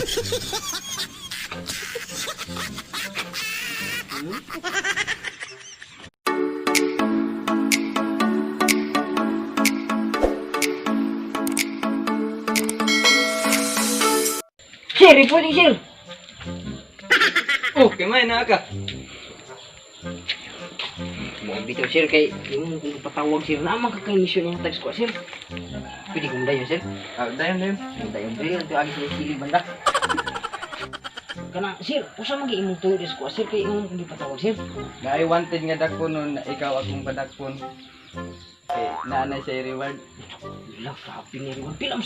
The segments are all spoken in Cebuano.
Sir, reporting, sir. Oh, kay na ka. Mo bitaw, sir, kay yung kung patawag, sir, naman ka kay mission niya tags ko, sir. Pwede kong dayon, sir. Ah, dayon dayon. Dayon dayon to agi sa sili banda. Kana, sir, usa man gyud imong tuyo ko, sir, kay imong kung patawag, sir. Naay wanted nga dakpon nun, ikaw akong padakpon. Kay naanay siya reward. Wala, grabe ni Riwan. Pila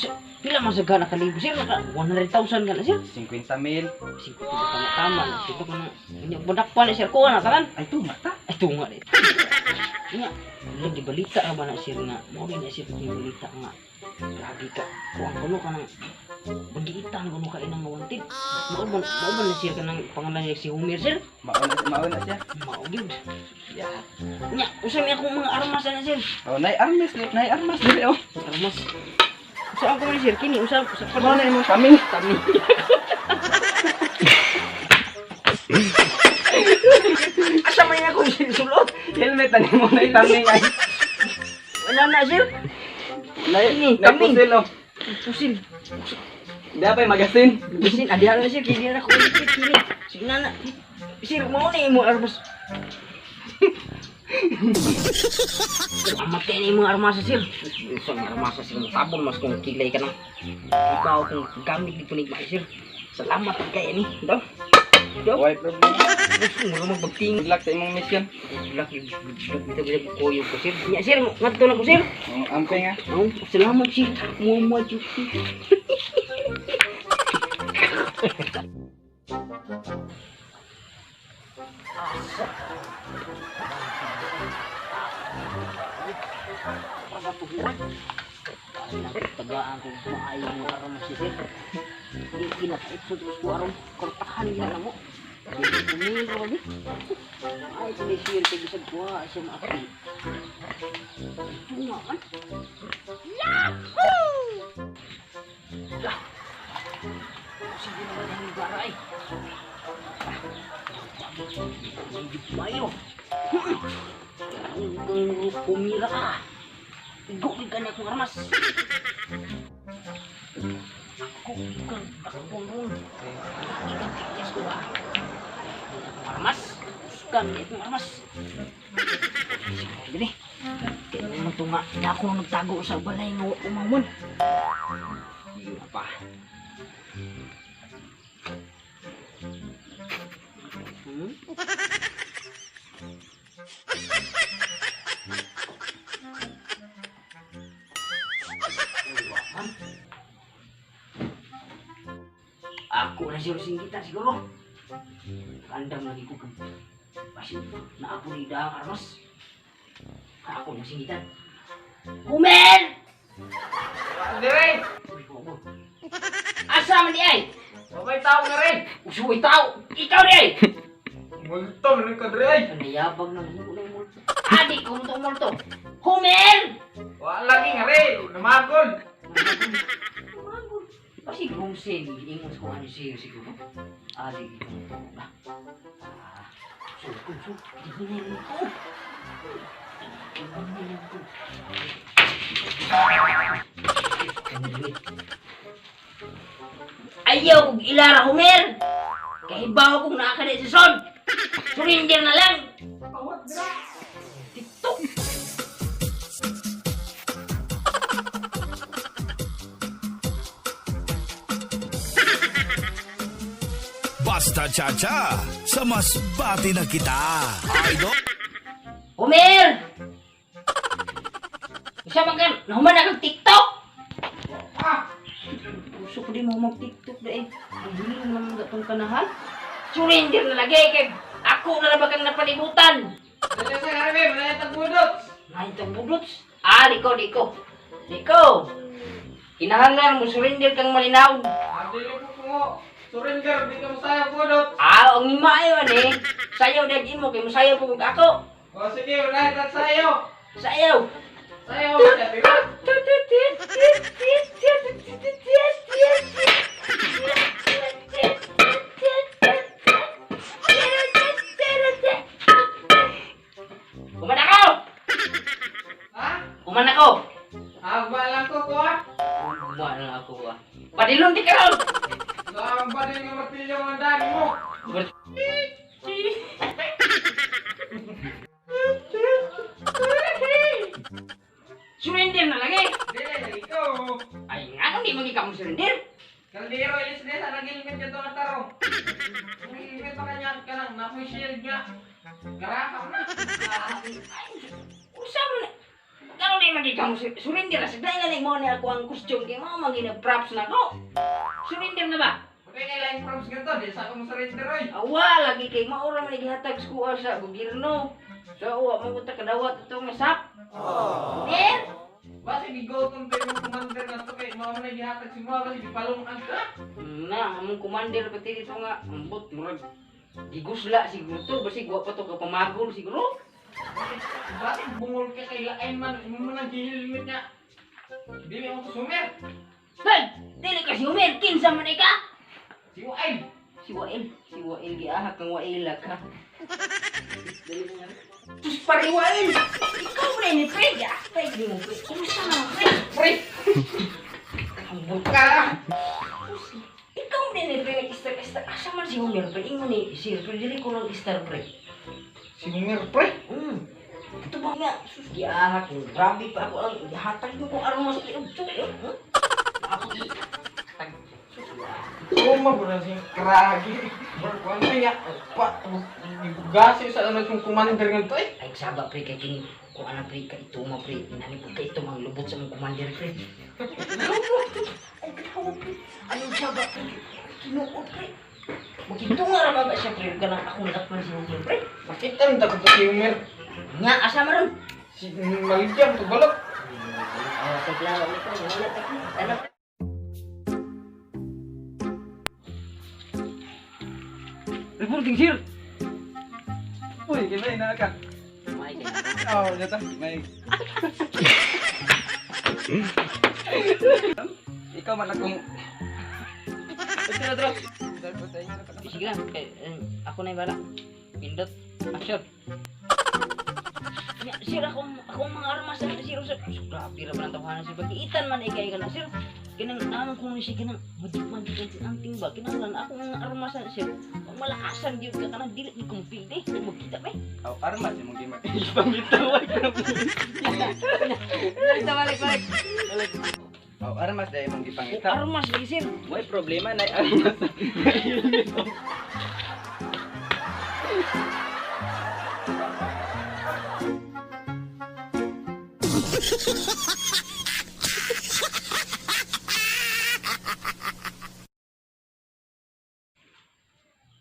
man sa gana kalibo, sir? Naka 100,000 ka na, sir. 50 mil. Sige, tama-tama na. Sito ka na. Inya, budakpan na, sir. Kuha na, tanan. Ay, tuma ta. Ay, tunga rin. Nga, lagi balita ka ba na, sir, nga. Mao na, sir, kung balita nga. Grabe ka. Kuha ko no ka nang bagiitan ko no ka inang wanted. Mao ba na, sir, ka nang pangalan niya si Homer, sir? Mauna siya. Mao gyud. Yeah. Nya, usa mi akong mga armas na, sir. Oh, nay armas ni, nay armas dili oh. Armas. Usa ako ni sir kini, usa usa pa. Mao na imong kaming. Kami. Asa man ako sulot? Helmet ani mo na itaming ay. Wala na, sir. Nay, Ini, nay kaming. pusil oh. Pusil. Di pa magasin. Pusil, adihan na, sir, kini na ko kini. Sige na na. Sir, mao na imo armas. Amatay na imong armasa, sir. Sa mga armasa, sir, tabon mas kung kilay ka na. Ikaw kung gamit dito ni sir. Salamat kay ni. Daw. Daw. Why problem? Gusto mo magbagting. Good luck sa imong mission. Good luck, good luck. Dito bila ko ko, sir. Nya, sir, ngadto na ko, sir. Oh, amping ah. Oh, salamat, sir. Mama juki. Tagaan ko maayo nga aron si sir. Di kinapait sa Diyos ko aron kortahan niya na mo. Kumiro kami. Ay, sige sir, kay bisag kuha siya maapi. Tunga man. Yahoo! Lah. Sige naman ang lugar ay. Medyo mayo. Kung kumira ka, igo ka na akong armas. Ako kang takbong ron. Igang tigyas ko ba? Akong armas. Usgan na akong armas. Sige, dali. Kaya naman ito nga, na ako nagtago sa balay nga wa umamon. Yun na pa. Hmm? Ako na siguro singgita siguro. Kandang lagi ko kung Basin, na ako ni Dang Armas. Ako na singgitan. Humer! Dire. Uy, bobo. Asa man di ay? Wabay tao nga rin. Usuy tao! Ikaw di ay! Multo man ko dire ay. Nayabag na mo na multo. Adi ko multo multo. Humer! Wa lagi nga rin. Namagol. Kasi grumsing, ingon sa kuha ni sir siguro. Adi ko multo. Ah, so, so, hinay ko. Hinay ko. Ayaw kong ilara, Homer! Kahibaw kong nakakadi si Son! Surrender na lang! TikTok! Basta Chacha, sa mas bati na kita. Idol! Homer! Isa man ka, nahuman na kang TikTok! Gusto ko din mo mag-TikTok na eh. Ang huli mo naman gatong kanahan. Surrender na lagi kay ako na lang ba kang napalibutan? Dali sa karabe, manayat ang budot. Ay, itong budots. Ah, liko, liko. Liko. Kinahanglan mo surrender kang malinaw. Ah, dili ko kungo. Surrender, di ka masayaw budot. Ah, ang imayo ani. Sayaw dag imo kay mosayaw pug ako. O sige, manayat at sayo. Sayaw. Sayo, sabi ko. karon? Saan ba din yung martilyo mga dami mo? Surrender na lagi. Dili, lagi ko. Ay, nga di magika mo surrender. Kaldero, ilis na sa nagilmet ka itong tarong. Nagilmet pa kanya ka lang, napoy shield niya. Karaka na. Ay, usa mo na. Karon di magika mo surrender na. Sagdai nga mo ni ako ang costume kay mao man props na ko. Surrender na ba? Okay, kay line props ganito, di sa ako mo surrender oy. Awa lagi kay mao ra man gihatag sa kuha sa gobyerno. So wa mo ta kadawat ito nga sap. Surrender. Basta gigotom tayo mong commander na to kay mao na gihatag si mo kasi gipalungan ka. Na, among commander pati dito nga ambot murag gigusla siguro to basig wa pa to kapamagol siguro. Bakit bungol ka kay lain man imo man ang gihilmit niya. Dili mo kusumer. Hey, dili ka si Homer, kinsa man ka? Si Wael. Si Wael, si Wael giahak kang Waela ka. Sus pare Wael. Ikaw na ni pre, pre di mo pre. Kumusta na pre? Pre, Ambot ka. Ikaw na ni pre, istar istar. Asa man si Homer pre? Ingon ni sir pre, dili ko lang istar pre. Si Homer pre. Ito ba nga? Sus, giahak. Grabe pa ako ang gihatag mo kung armas pre. Ug Ako i tag sus. Kuma po na siyang kragi. Bro, kuwan niya. Pa, gasi sa ano yung commander nga to eh. Ay saba pre kay kini kung ana pre ka ituma pre inani po kay itumang lubot sa mong commander pre. Lubot. Ay katawa pre. Ano saba pre? Tinuod pre. Magkitunga ra ba siya pre kanang ako nadakpan si Homer pre. Bakit ang takot sa si Homer? Nya asa man ron? Si Maligyam to balok. Awa sa klaro nito, wala ta. Ano? Reporting sir. Uy, kinay na ka. May kay. Oh, jata. May. Ikaw man akong Tara, tara. Sige lang, kay, ako na yung bala. Pindot. Action. Ya, sir, akong, akong mga armas sa sir, sir. Grabe ra ba ang tawanan sir. Pag-iitan man ikay ka na, sir. Kinang among kung siya kinang madikman di kan anting ba kinahanglan ako mga armas sa sir. Pag malakasan gyud ka kanang dili ni kumpilde. Magkita ba? Aw, armas imong gima. Pangitawag ka. Balik balik balik. Balik. Aw, armas dai imong gipangita. Armas lagi sir. Way problema na armas.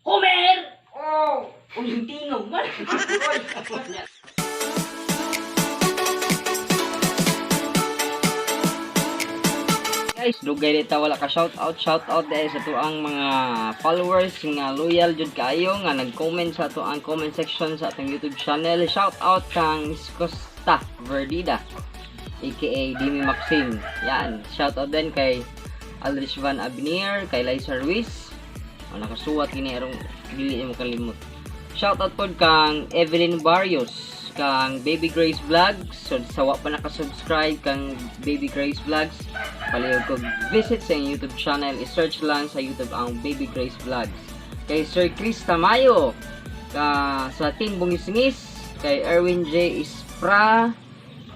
Homer! Oh! Uy, yung tingog man. Guys, dugay dita wala ka shout out, shout out dahil sa tuang mga followers nga loyal jud kaayo nga nag-comment sa tuang comment section sa atong YouTube channel. Shout out kang Miss Costa Verdida aka Dimi Maxim. Yan, shout out din kay Aldrich Van Abnir, kay Liza Ruiz. O, nakasuwat kini arong dili mo kalimot. Shout out pod kang Evelyn Barrios, kang Baby Grace Vlogs. So sa wa pa naka-subscribe kang Baby Grace Vlogs, palihog kog visit sa inyong YouTube channel, i-search lang sa YouTube ang Baby Grace Vlogs. Kay Sir Chris Tamayo, ka sa Team Bungisngis, kay Erwin J. Ispra,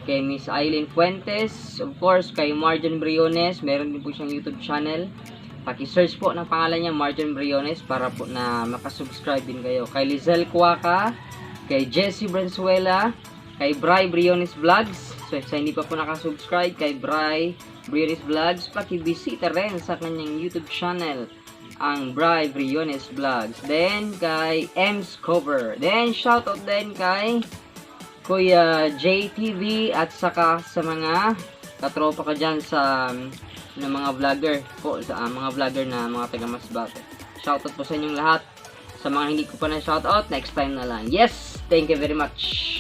kay Miss Eileen Fuentes, of course kay Marjon Briones, meron din po siyang YouTube channel. Paki-search po ng pangalan niya, Marjon Briones, para po na makasubscribe din kayo. Kay Lizelle Cuaca, kay Jesse Branzuela, kay Bri Briones Vlogs. So, sa hindi pa po nakasubscribe, kay Bri Briones Vlogs, pakibisita rin sa kanyang YouTube channel, ang Bri Briones Vlogs. Then, kay Ems Cover. Then, shoutout din kay Kuya JTV at saka sa mga katropa ko dyan sa ng mga vlogger po, sa mga vlogger na mga taga Masbate. Shoutout po sa inyong lahat. Sa mga hindi ko pa na shoutout, next time na lang. Yes, thank you very much.